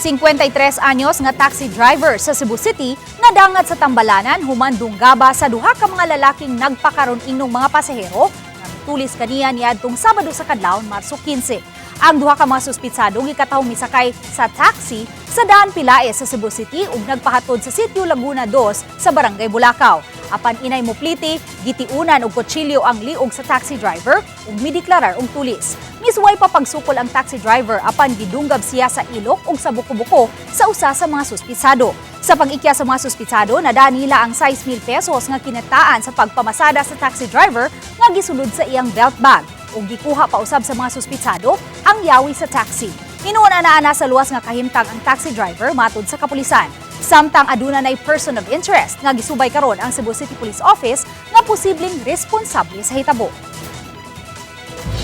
53 anyos nga taxi driver sa Cebu City nadangat sa tambalanan human dunggaba sa duha ka mga lalaking nagpakaron ingnong mga pasahero nga mitulis kaniya niadtong Sabado sa kadlawon, Marso 15. Ang duha ka mga suspitsado gikatawong misakay sa taxi sa Daan Pelaez sa Cebu City ug nagpahatod sa Sitio Laguna 2 sa Barangay Bulacau. Apan inay mupliti, gitiunan og kutsilyo ang liog sa taxi driver ug mideklarar og tulis. Misuway pa pagsukol ang taxi driver, apan gidunggab siya sa ilok ug sa buko-buko sa usa sa mga suspitsado. Sa pag-ikya sa mga suspitsado, nadala nila ang 6,000 pesos nga kinataan sa pagpamasada sa taxi driver nga gisulod sa iyang belt bag, ug gikuha pa usab sa mga suspitsado ang yawi sa taxi. Hinuon ana sa luwas nga kahimtang ang taxi driver, matud sa kapulisan. Samtang aduna nay person of interest nga gisubay karon ang Cebu City Police Office nga posibleng responsable sa hitabo.